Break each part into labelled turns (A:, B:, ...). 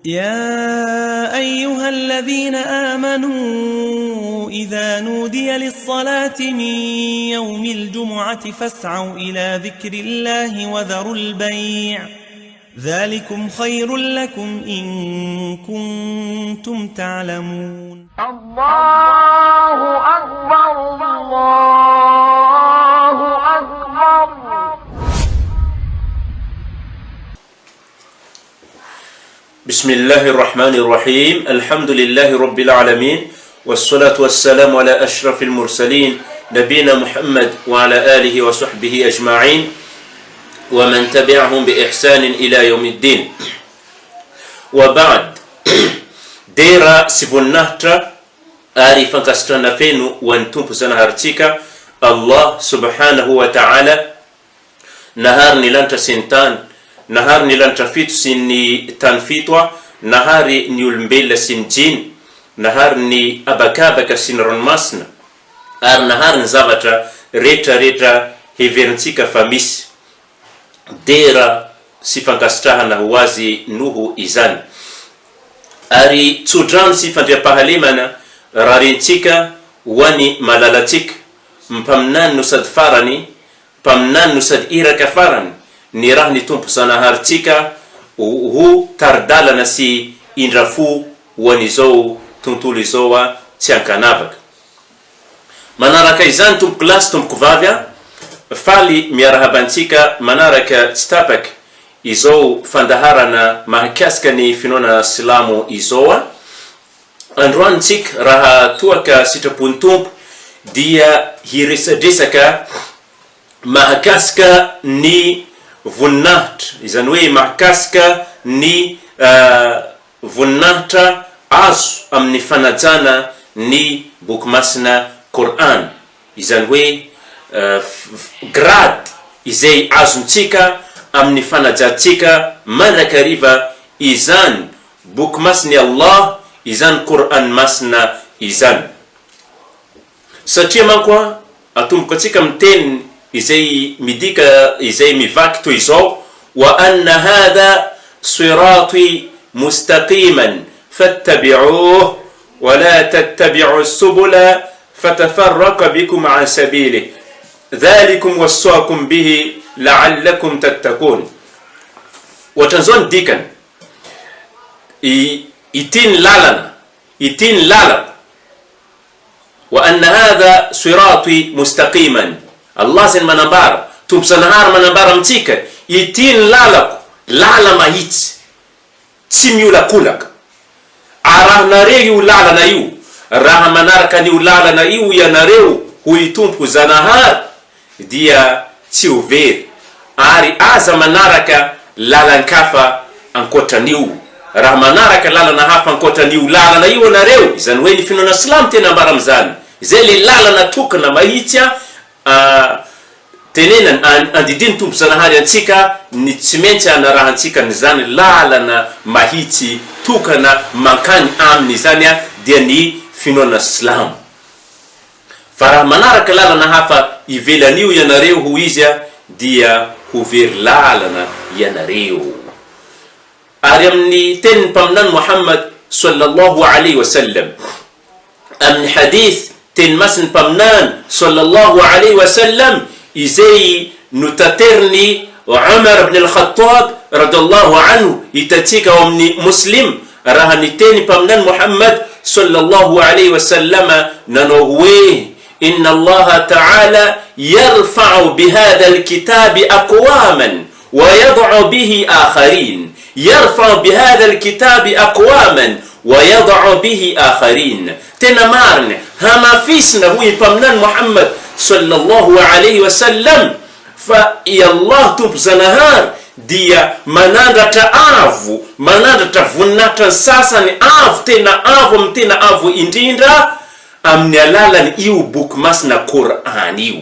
A: يا أيها الذين آمنوا إذا نودي للصلاة من يوم الجمعة فاسعوا إلى ذكر الله وذروا البيع ذلكم خير لكم إن كنتم تعلمون.
B: الله أكبر الله أكبر.
C: بسم الله الرحمن الرحيم الحمد لله رب العالمين والصلاة والسلام على أشرف المرسلين نبينا محمد وعلى آله وصحبه أجمعين ومن تبعهم بإحسان إلى يوم الدين وبعد Dera sy voninahitra ary fankasitrahana feno ho an'ny Tompo Zanaharintsika Allah subhanahu wa ta'ala Nahary ny lanitra sy ny tany, Nahary ny lanitra fito sy ny tany fito Aho, Nahary ny olombelona sy ny jiny, Nahary ny habakabaka sy ny ranomasina, ary Nahary ny zavatra rehetra rehetra heverintsika fa misy. Dera sy fankasitrahana ho Azy noho izany. Ary tso-drano sy fandriampahalemana rarintsika ho an'i malalantsika, Mpaminany no sady farany, Mpaminany no sady iraka farany nirahin'ny Tompo Zanaharintsika ho tari-dalana sy indra fo ho an'izao tontolo izao tsy ankanavaka. Manaraka izany tompoko lahy sy tompoko vavy a, faly miarahaba antsika manaraka tsy tapaka izao fandaharana mahakasika ny finoana silamo izao a. Androany tsika raha toa ka sitrapon'ny Tompo dia hiresadresaka mahakasika ny voninahitra, izany hoe mahakasika ny voninahitra azo amin'ny fanajana ny boky masina Kor'any, izany hoe grade izay azontsika amin'ny fanajantsika mandrakariva izany Boky masin'i Allah izany Qour'an masina izany. Satria manko an, atomboka antsika amin'ny teniny izay midika izay mivaky toy izao, Wa anna hadha sirati mustaqiman fattabi'uh wa la tattabi'u subula fatafarraqa bikum an sabilih dhalikum wassakum bihi la'allakum tattaqun. Ohatran'izao ny dikany. Ity ny lalana, ity ny lalako, Wa anna hadha sirati mustaqiman, Allah izay no manambara, Tompo Zanahary manambara amintsika, ity ny lalako, lala mahitsy, tsy miolakolaka. Arahinareo io lalana io, raha manaraka an'io lalana io ianareo hoy Tompo Zanahary, dia tsy ho very, ary aza manaraka lalan-kafa ankoatran'io, raha manaraka lalana hafa ankoatran'io lalana io ianareo, izany hoe ny finoana silamo tena ambara amin'izany, izay le lalana tokana mahitsy a tenenany, andidian'ny Tompo Zanahary antsika ny tsy maintsy anarahantsika an'izany lalana mahitsy tokana mankany aminy izany dia ny finoana silamo. Fa raha manaraka lalana hafa ivelan'io ianareo, hoy Izy, dia ho very lalana ianareo. Ary amin'ny tenin'ny Mpaminany Mohammad, Sallallahu alaihi wa sallam, amin'ny hadith, teny masin'ny Mpaminany, Sallallahu alaihi wa sallam, izay notaterin'i Umar ibn al-Khattab, Radallahu anhu, hitantsika ao amin'ny Muslim, Raha niteny Mpaminany Mohammad, Sallallahu alaihi wa sallama, nanao hoe, Inna Allaha ta'ala yarfa'u bihadha al-kitabi aqwaman wa yada'u bihi akharin, yarfa'u bihadha al-kitabi aqwaman wa yada'u bihi akharin. Tena marina, hamafisina hoy Mpaminany Mohammad, Sallallahu alaihi wa sallam, Fa i Allah Tompo Zanahary dia manandratra avo, manandratra voninahitra ny sasany avo tena avo amin'ny tena avo indrindra amin'ny alalan io boky masina Kor'any io.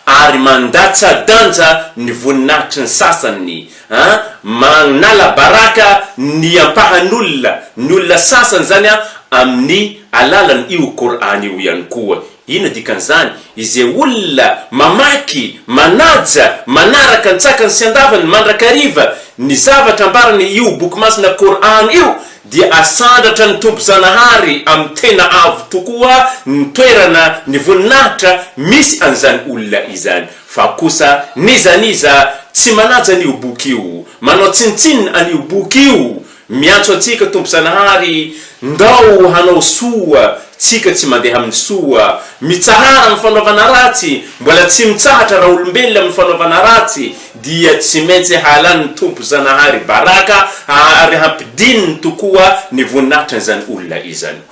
C: Ary mandatsa-danja ny voninahitry ny sasany, an, manala baraka ny ampahan'olona, ny olona sasany izany an, amin'ny alalan io Kor'any io ihany koa. Inona dikan'izany? Izay olona mamaky, manaja, manaraka an-tsakany sy an-davany mandrakariva ny zavatra ambarany io boky masina Kor'any io dia asandratra ny Tompo Zanahary amin'ny tena avo tokoa ny toerana, ny voninahitra misy an'izany olona izany. Fa kosa n'iza n'iza tsy manaja an'io boky io, manao tsinontsinona an'io boky io, Miantso antsika Tompo Zanahary ndao hanao soa tsika tsy mandeha amin'ny soa mitsahara amin'ny fanaovana ratsy mbola tsy mitsahatra raolombelona amin'ny fanaovana ratsy dia tsy maintsy halan'ny Tompo Zanahary baraka ary hampidininy tokoa ny voninahitran'izany olona izany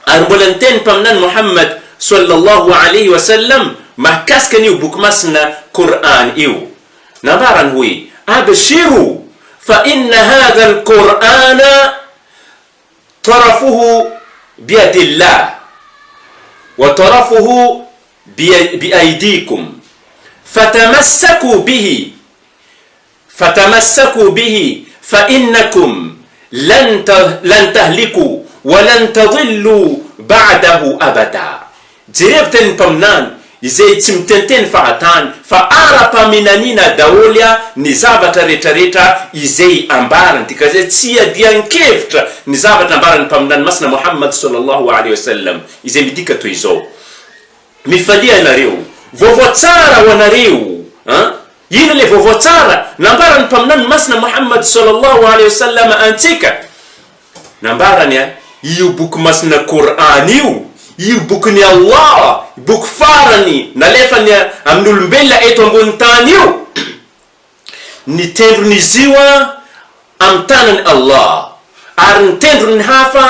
C: ary mbola niteny Mpaminany Mohamad Sallallahu alaihi wasallam mahakasika an'io boky masina Kor'any io Nambarany hoe, Abshiru fa inna hadha al-Qur'ana tarafuhu biyadillah wa tarafuhu biaydikum fatamassaku bihi fatamassaku bihi fa innakum lan lan tahliku wa lan tadillu ba'dahu abada. Jerevo tenin'ny Mpaminany izay tsy miteniteny fahatany fa ara-paminaniana daholo ny zavatra rehetrarehetra izay ambarany, dikan'izay tsy iadian-kevitra ny zavatra ambaran'ny Mpaminany Masina Mohamad Sallallahu Alaihi Wasallam izay midika toy izao, Mifalia ianareo, vaovao tsara ho anareo an! Inona ilay vaovao tsara nambaran'ny Mpaminany Masina Mohamad Sallallahu Alaihi Wasallam antsika? Nambarany a, io boky masina Kor'any io, io bokin'i Allah, boky farany nalefany amin'ny olombelona eto ambony tany io, ny tendron'izy io a amin'ny tanan'i Allah, ary ny tendron'ny hafa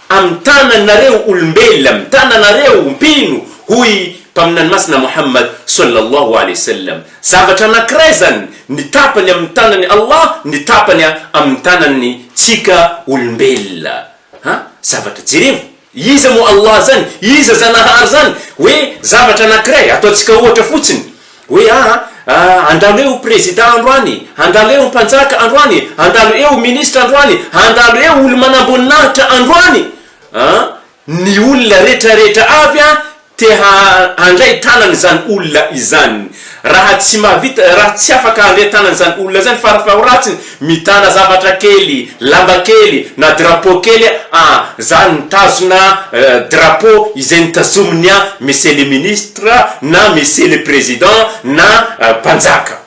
C: amin'ny tananareo olombelona, amin'ny tananareo mpino, hoy Mpaminany Masina Mohammad Sallallahu Alaihi Wasallam. Zavatra anankiray izany, ny tapany amin'ny tanan'i Allah, ny tapany amin'ny tanan'ny tsika olombelona. Ha? Zavatra, jerevo, iza moa Allah zany? Iza Zanahary zany? Hoe zavatra anankiray, ataontsika ohatra fotsiny, hoe aa, handalo eo prezida androany, handalo eo mpanjaka androany, handalo eo ministra androany, handalo eo olo-manamboninahitra androany, a, Ny olona retraretra avy a te handray tanana izany olona izany. Raha tsy mahavita, raha tsy afaka handray tanana izany olona izany farafaharatsiny mitana zavatra kely, lamba kely na drapeau kely a za nitazona drapeau izay nitazominy a Monsieur le ministre na Monsieur le président na mpanjaka.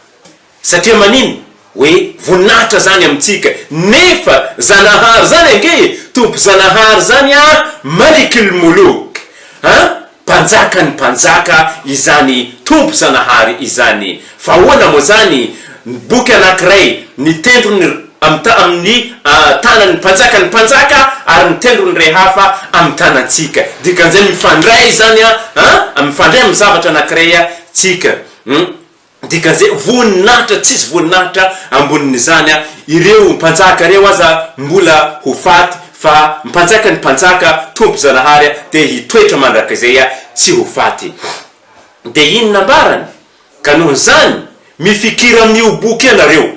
C: Satria manino? Hoe voninahitra zany amintsika nefa Zanahary zany ange e, Tompo Zanahary zany a Malikul Muluk a, Mpanjakan'ny mpanjaka izany Tompo Zanahary izany. Fa ahoana moa zany ny boky anankiray ny tendrony amin'ny tanan'ny mpanjakan'ny mpanjaka ary ny tendrony iray hafa amin'ny tanantsika. Dikan'izay mifandray zany a, a, mifandray amin'ny zavatra anankiray tsika. Dikan'izay, voninahitra tsisy voninahitra ambonin'izany a! Ireo mpanjaka ireo aza mbola ho faty fa mpanjakan'ny mpanjaka Tompo Zanahary a dia hitoetra mandrakizay a tsy ho faty. Dia inona ambarany? Ka noho izany, mifikira amin'io boky io ianareo.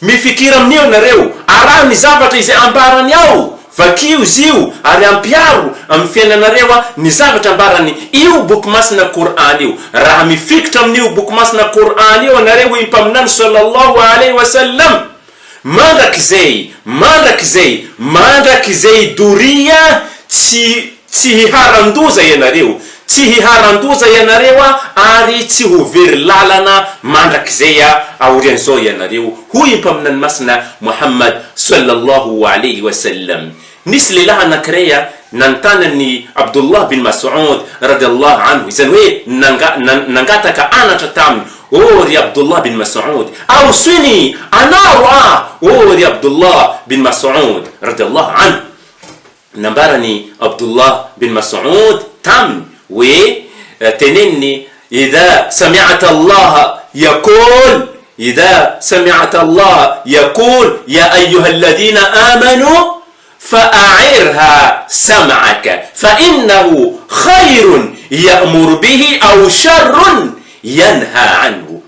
C: Mifikira amin'io ianareo, araho ny zavatra izay ambarany ao, vakio izy io ary ampiharo amin'ny fiainanareo ny zavatra ambarany io boky masina Kor'any io. Raha mifikitra amin'io boky masina Kor'any io ianareo hoy Mpaminany Sallallahu alaihi wa sallam, mandrakizay, mandrakizay, mandrakizay doria tsy Tsy hiharan-doza ianareo, tsy hiharan-doza ianareo ary tsy ho very lalana mandrakizay aorian'izao ianareo, hoy ny Mpaminany Masina Mohammad Sallallahu alaihi wa sallam. Nisy lehilahy anankiray nanontany an'i Abdullah bin Mas'ud radiallahu anhu, izany hoe nangataka anatra taminy, Oh ry Abdullah bin Mas'ud, awsini, anaro aho, oh ry Abdullah bin Mas'ud radiallahu anhu. Nambaran'i Abdullah bin Mas'ud taminy hoe, Teneniny, Idha sami'ata Allah yaqul, Idha sami'ata Allah yaqul, ya ayyuha alladhina amanu, fa'a'irha sam'aka, fa innahu khayrun ya'muru bihi aw sharrun yanha anhu.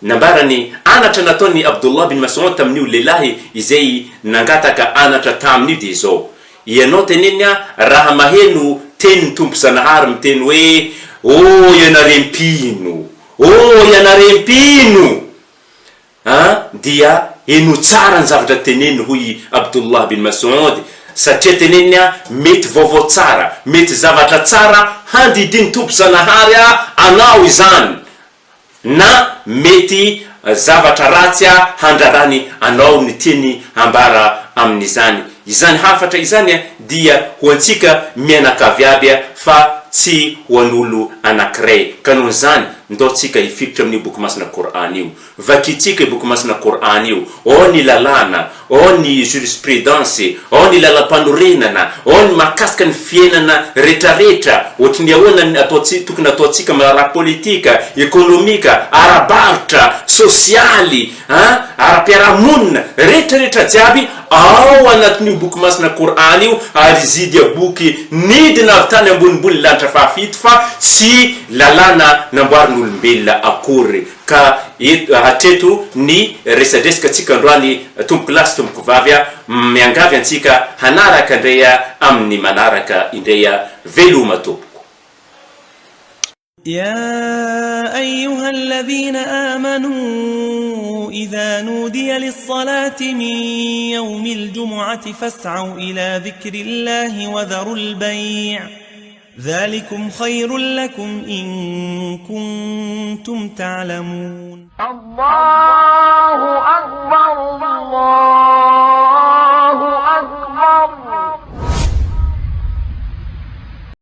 C: Nambarany, anatra nataon'i Abdullah bin Mas'ud tamin'io lehilahy izay nangataka anatra taminy io dia izao. Ianao teneniny a, raha maheno tenin'ny Tompo Zanahary miteny hoe, Oh ianareo mpino! Oh ianareo mpino! A, dia henoy tsara ny zavatra teneniny hoy i Abdullah bin Mas'ud, satria teneniny a, mety vaovao tsara, mety zavatra tsara handidian'ny Tompo Zanahary a anao izany, na mety zavatra ratsy a handrarany anao ny tiany hambara amin'izany. Izany hafatra izany a dia ho antsika mianakavy aby a fa tsy ho an'olo anakiray. Ka noho izany, ndao tsika hifikitra amin'io boky masina Kor'any io. Vakintsika io boky masina Kor'any io, ao ny lalàna, ao ny jurisprudence, ao ny lalam-panorenana, ao ny mahakasika ny fiainana retraretra, ohatry ny ahoana ny ataontsika, tokony ataontsika amin'ny raharaha politika, ekonomika, ara-barotra, sosialy, an, ara-piarahamonina, retraretra jiaby ao anatin'io boky masina Kor'any io, ary izy dia boky nidina avy tany ambonimbony lanitra fahafito fa tsy lalàna namboarin'olombelona akory. Ka eto hatreto ny resadresaka tsika androany tompoko lahy sy tompoko vavy a, miangavy antsika hanaraka indray amin'ny manaraka indray veloma tompoko.
A: يا أيها الذين آمنوا إذا نودي للصلاة من يوم الجمعة فاسعوا إلى ذكر الله وذروا البيع ذلكم خير لكم إن كنتم تعلمون
B: الله.